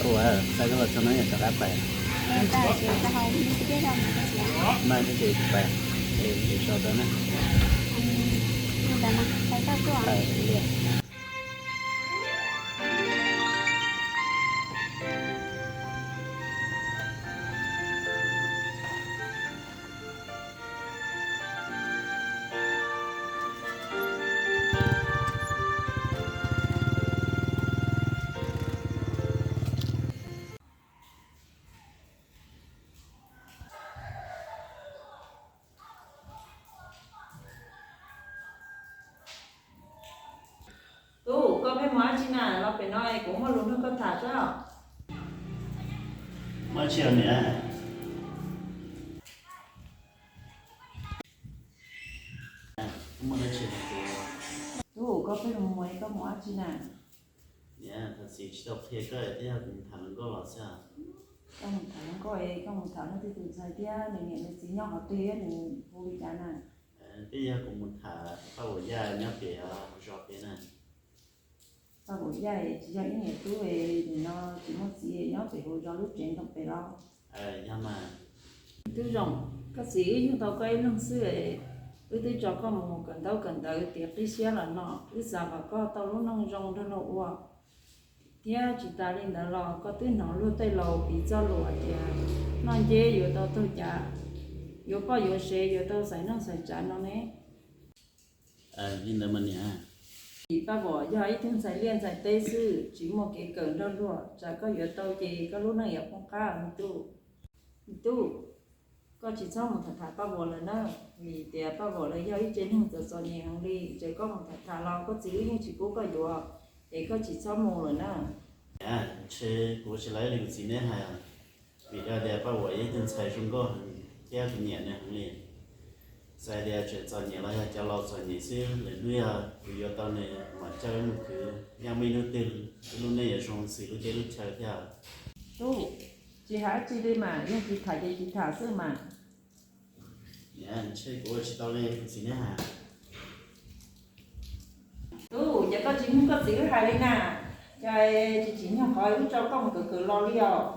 Ua, txhais lub txog no yog rov qab pais. Mas nej ces pais, es so tau na. Tub, koj pheej mus dab tsi na? Los pem no es kuv muaj lus nrog koj tham saib. Muaj dab tsi os niam? Muaj dab tsi? Tub, koj pheej mus mus es koj mus dab tsi na? Niam, thov txim tsis tau qhia koj, twb yog kuv mus tham hluas nkauj los xwb. Koj mus tham hluas nkauj es koj mus tham leej twg tus ntxhais thiab nws niam nws txiv nyob qhov twg thiab nws hu li cas na? Twb yog kuv mus tham Paj Vuam Yaj nyob pem hauv zos pem na. Paj Vuam Yaj tsis yog ib niam tub es nim no tsis muaj txiv nyob pem hauv zos lub tsev ntoo pem los? Yog mas. Tub Zoo, koj txiv wb yug tau koj ib leeg xwb es wb twb tso koj mus kawm ntaub kawm ntawv tiav qib siab los no, wb xav kom koj tau lub neej zoo nrog luag ua. Thiab tsis tas li ntawd los koj twb hnov luag tej laus piv txoj lus hais tias noj nceb yuav tau taug cav, yuav poj yuav sev yuav tau xaiv neej xaiv tsav no ne. Li ntawd mas niam. Vim Paj Vuam yog ib tug ntxhais liaj ntxhais teb xwb, tsis muaj kev kawm nrog luag, tsam koj yuav tau ces koj lub neej yuav poob qab me tub. Me tub, koj tsis txhob mus tham tham Paj Vuam lawm na, vim tias Paj Vuam lawv yog ib tsev neeg txom txom nyem heev li, txawm koj mus tham tham los koj txiv wb yeej tsis pub koj yuav, es koj tsis txhob mus lawm na. Ntshe kuv tsis laib li kuv txiv neb hais, vim rau tias Paj Vuam yog ib tug ntxhais zoo nkauj heev thiab kuv nyiam nws heev li. Txawm tias tseem txom nyem los yog cov laus txom nyem xwb, lwm hnub yog kuv yuav tau nws mam coj wb mus khwv, yog muaj ib hnub twg wb lub neej yuav zoo xws lub teb lub chaw thiab. Tub, tsis hais dab tsi li mas, yog tsis tham ces tsis tham xwb mas. Niam, ntshe kuv ua tsis tau li kuv txiv neb hais. Tub, ces koj tsis mloog koj txiv wb hais li na, ces tsis tsim nyog qhov wb tso koj mus kawm kawm los li os.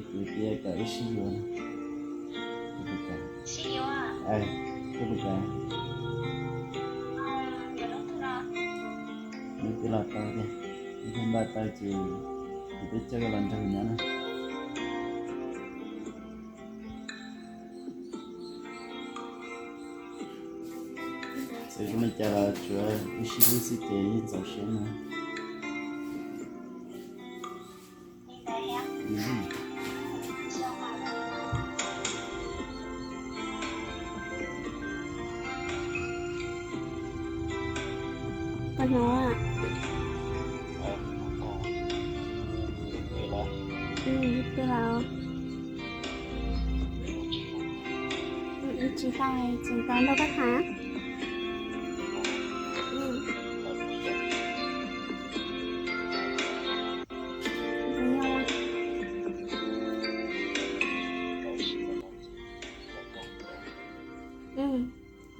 Es kuv tias kom wb sib yuav no, koj puas kam? Koj puas kam? Hnub twg los tau tiag, ib hnub npaj tau ces kuv twb coj koj los nrog kuv nyob na. Txawm zoo li cas los tsuav wb sib hlub xwb ces yeej txaus siab no. Koj hnov. Twb los, wb tsis tau, tsis tau nrog koj tham.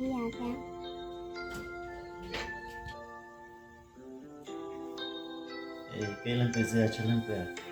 Ib yam thiab. Es peb leej twg xwb, tsawg leej twg?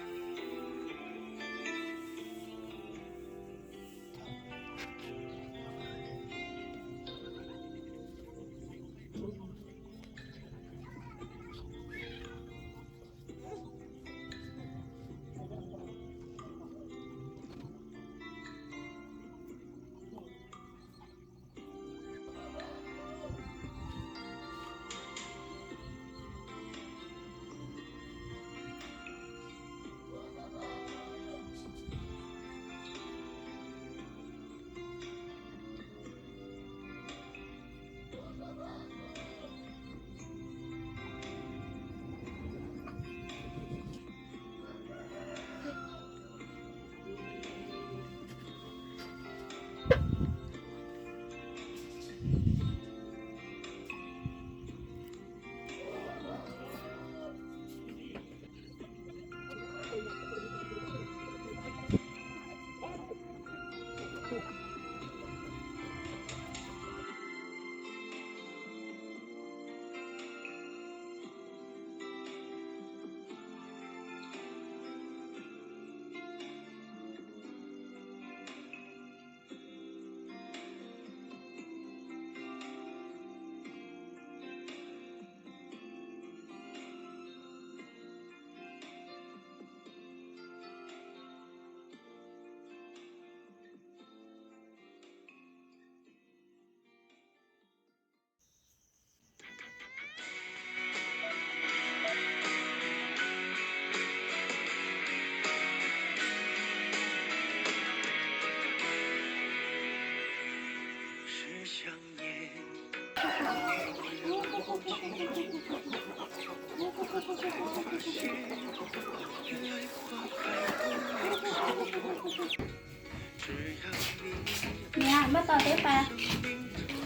Niam, npaj tau peb pas.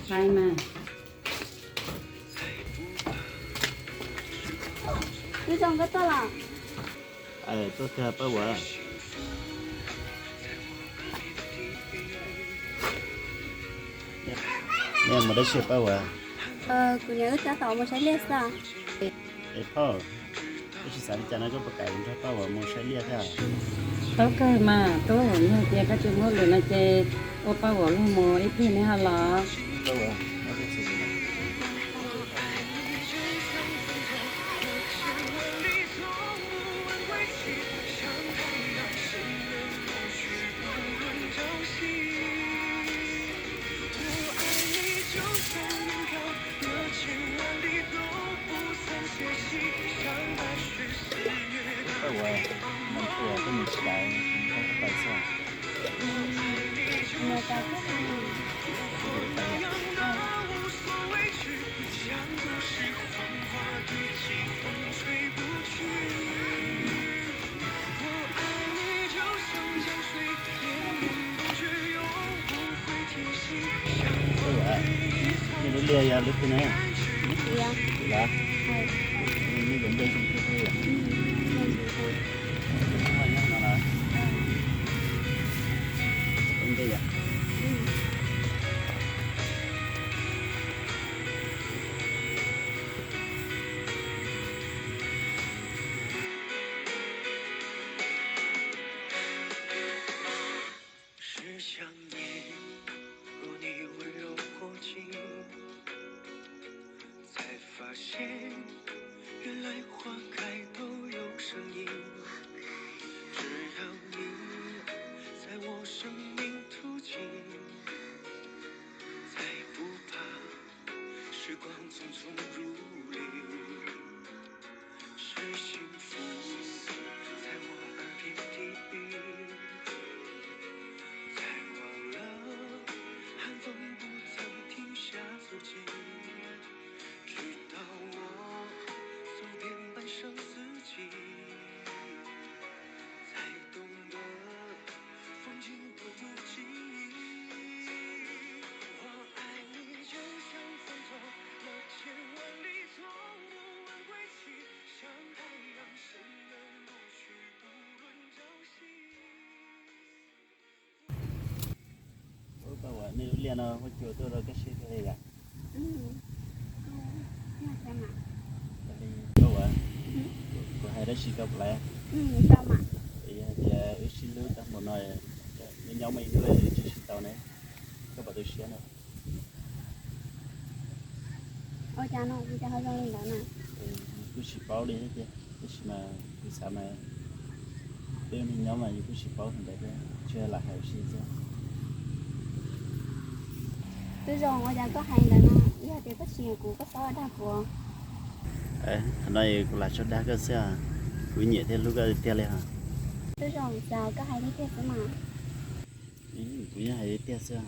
Fais mas. Tub Zoo, koj tuaj los? Tuaj kawg Paj Huam. Nej mus dab tsi Paj Huam? Kuv niam wb tab tom mus saib liaj xwb. Es phauj, koj tsis xav li cas no koj puas kam nrog Paj Huam mus saib liaj thiab? Tau kawg mas tub, yog tias koj tsis muaj hauj lwm no ces ua Paj Huam luag mus ib pliag neb ho los. Paj Huam, koj mus tsis kam nrog peb pais xwb? Nej lub liaj yog lub twg ne? Lub twg? Nej yuav nce zus twg thiab yom? Nyob no los? Nce yom? 是想念，若你温柔过境，才发现，原来花开都有声音。只要你在我生命途径，才不怕时光匆匆如旅。 是幸福在我耳边低语，在忘了寒风不曾停下足迹，直到我走遍半生四季，才懂得风景不如记忆。我爱你，就像风走了千万里，从不问归期。 Ua, nej lub liaj no huab cua tuaj rau koj saib thiab li yom? Ua, kuv hais dab tsi koj puas laib? Yog tias wb sib hlub tag npaum no, nyob nyob muaj ib hnub wb tsis sib tau ne, koj puas tu siab no? Ua cas no, ua cas ho zoo li ntawd na? Kuj tsis paub li thiab tiag, tab sis mas kuv xav mas peb ua neej nyob mas yus kuj tsis paub li ntawd thiab, tsuas lam hais ua si xwb. Tub Zoo, ua cas koj hais li ntawd no? Yog tias koj tsis nyiam kuv koj txhob dag kuv. Qhov no kuv lam tso dag koj xwb, kuv nyiam thiab hlub koj tiag tiag li os. Tub Zoo, xav koj hais tiag tiag xwb mas. Kuv yeej hais tiag tiag xwb.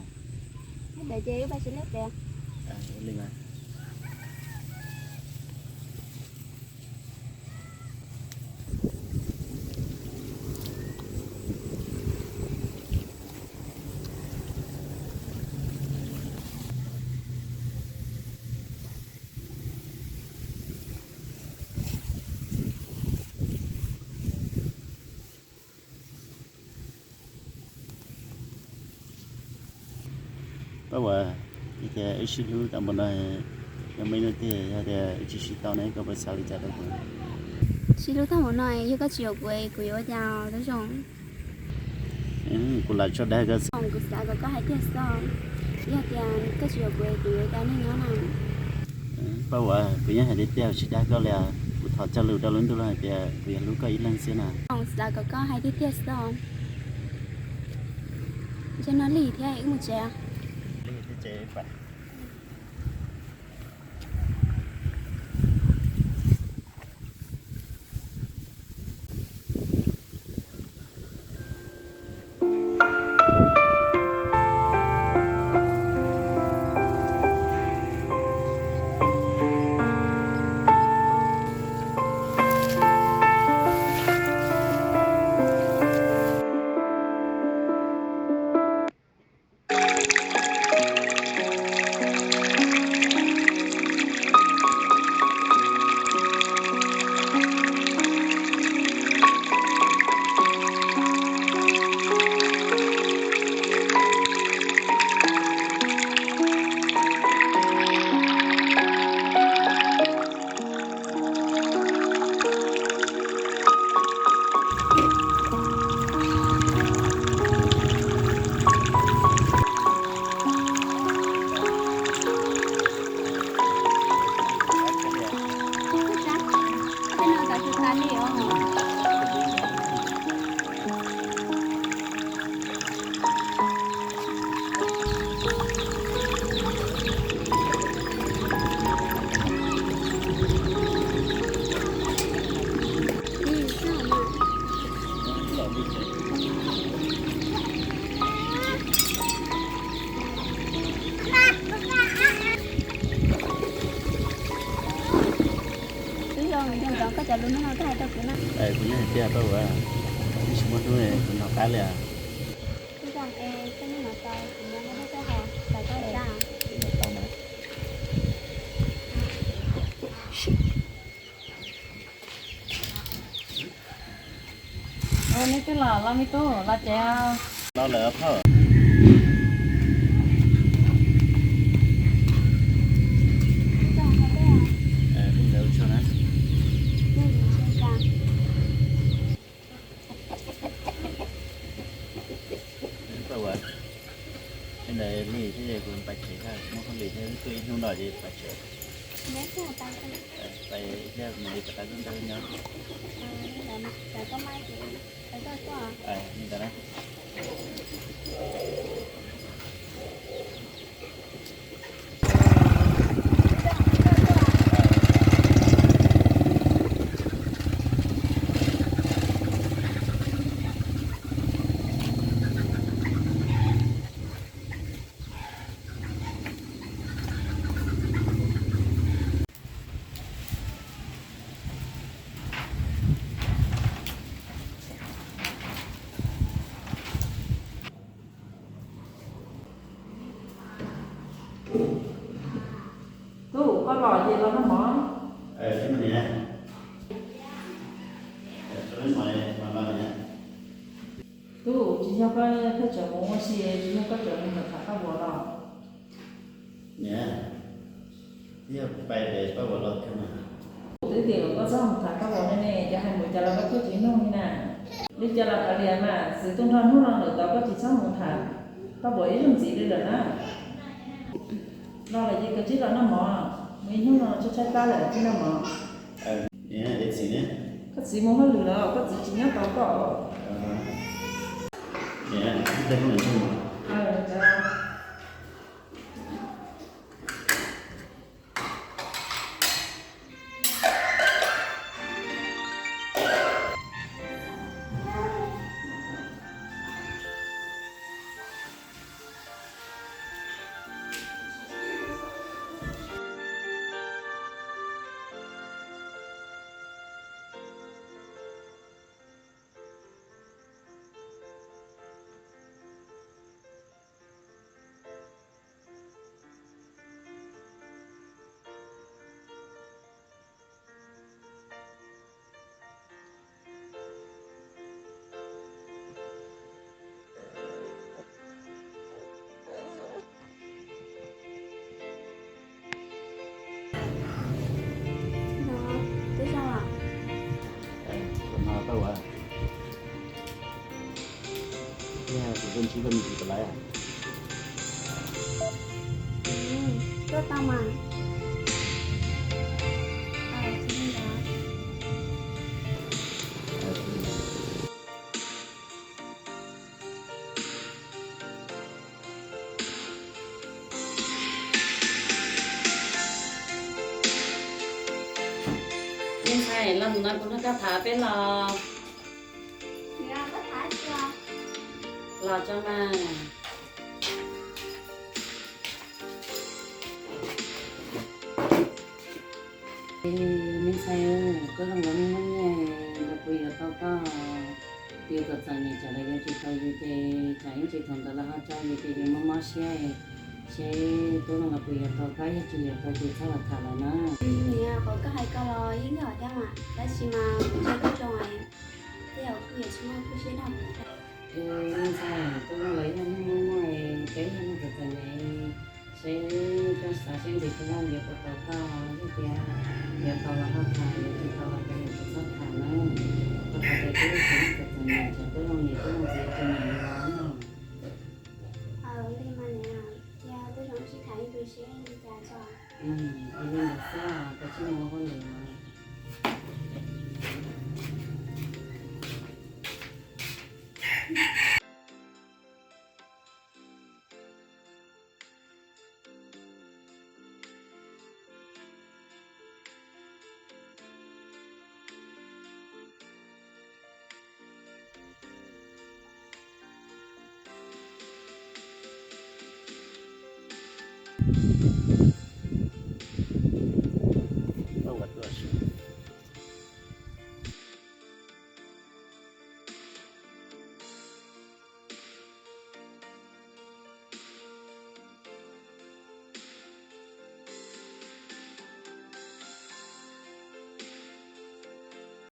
Ntawd ces wb pab sib liaj pem. Ua li mas. Pab Huam, yog tias wb sib hlub tau npaum no, yog muaj ib hnub twg yog tias wb tsis sib tau ne, koj puas xav li cas rau kuv? Sib hlub tau npaum no, yog koj tsis yuav kuv, kuv yuav ua cas Tub Zoo? Kuv lam tso dag koj xwb. Kuv xav kom koj hais tiag xwb. Yog tias koj tsis yuav kuv, kuv yuav ua cas neej nyob na? Pab Huam, kuv yeej hais tiag tiag tsis dag koj li. Kuv thov cog lus rau lub ntuj los hais tias kuv yuav hlub koj ib leeg xwb na. Xav kom koj hais tiag tiag xwb. Ntshe no lig thiab, wb mus tsev. Tas li os. Twb yog yog ntawd koj cov lus no koj hais rau kuv na. Kuv yeej hais tiag rau, ib sim muaj hnub kuv nov qab li. Twb zoo es koj yeej nov tau kuv muab neb tuaj hos, xav koj ua cas. Neb twb los, los me tub, los tsev. Los lawm phauj. Ntawd li thiab kuv pais tsev, muaj hauj lwm thiab, twb ib hnub no ces pais tsev. Pais thiab mus li rov qab nyob. Li ntawd na. Tub, koj los ces los noj mov. Tub, tsis yog koj, koj tseem mus ua si, tsis yog koj tseem mus tham Paj Vuas los? Niam, twb yog pais pem Paj Vuas los thiab mas. Twb tias kom koj txhob mus tham Paj Vuas ne ne, cov hais mus cas los koj tuaj tsis mloog li na. Li cas los kav liam mas, Xwm tuaj nrog hnub no lawm tod koj tsis txhob mus tham Paj Vuas ib zaug ntxiv li lawm na. Los lawm ces koj tsis los noj mov, mus ib hnub no tshaib tshaib plab lawm tsis noj mov. Niam, es Txim ne? Koj txiv mus hauj lwm lawm, koj txiv tsis nyob tos koj. Niam, ib pliag koj mam nrog mus. Twb zoo lawm. Tam no tau ua. Yog kuv tuaj ntsib koj me ntsis puas laib? Tuaj tau mas. Me ntxhais, los ntawm no kuv nrog koj tham peb los. Los tso mas. Me ntxhais, koj zoo nkaus muaj nyiaj, nkaus puas yuav tau koj? Yus kom txom nyem tsam los yuav tsis tau yus ces tsam ib ntsis thaum ntawd los ho tso yus ces yus mob mob siab. Seb tub zoo nkaus puas yuav tau koj, yog tsis yuav tau ces txhob los tham lawm na. Niam, qhov koj hais ko los yeej yog thiab mas, tab sis mas kuv ntsia koj zoo, tej zaum kuj yuav tsis muaj kuj siab dag kuv. Me ntxhais, tub zoo los yog neeg muaj muaj, peb yog neeg txom txom nyem, seb koj xav seb ntawm tub zoo yuav puas tau koj, yog tias yuav tau los ho tham, yuav tsis tau los ces txhob tham na. Koj xav tias peb yog neeg txom txom nyem, tsam tub zoo niam tub zoo txiv tsis nyiam yus los no. Li mas niam, cia tub zoo sib tham ib pliag seb li cas tso. Li ntawd xwb, koj sib mus ua hauj lwm os.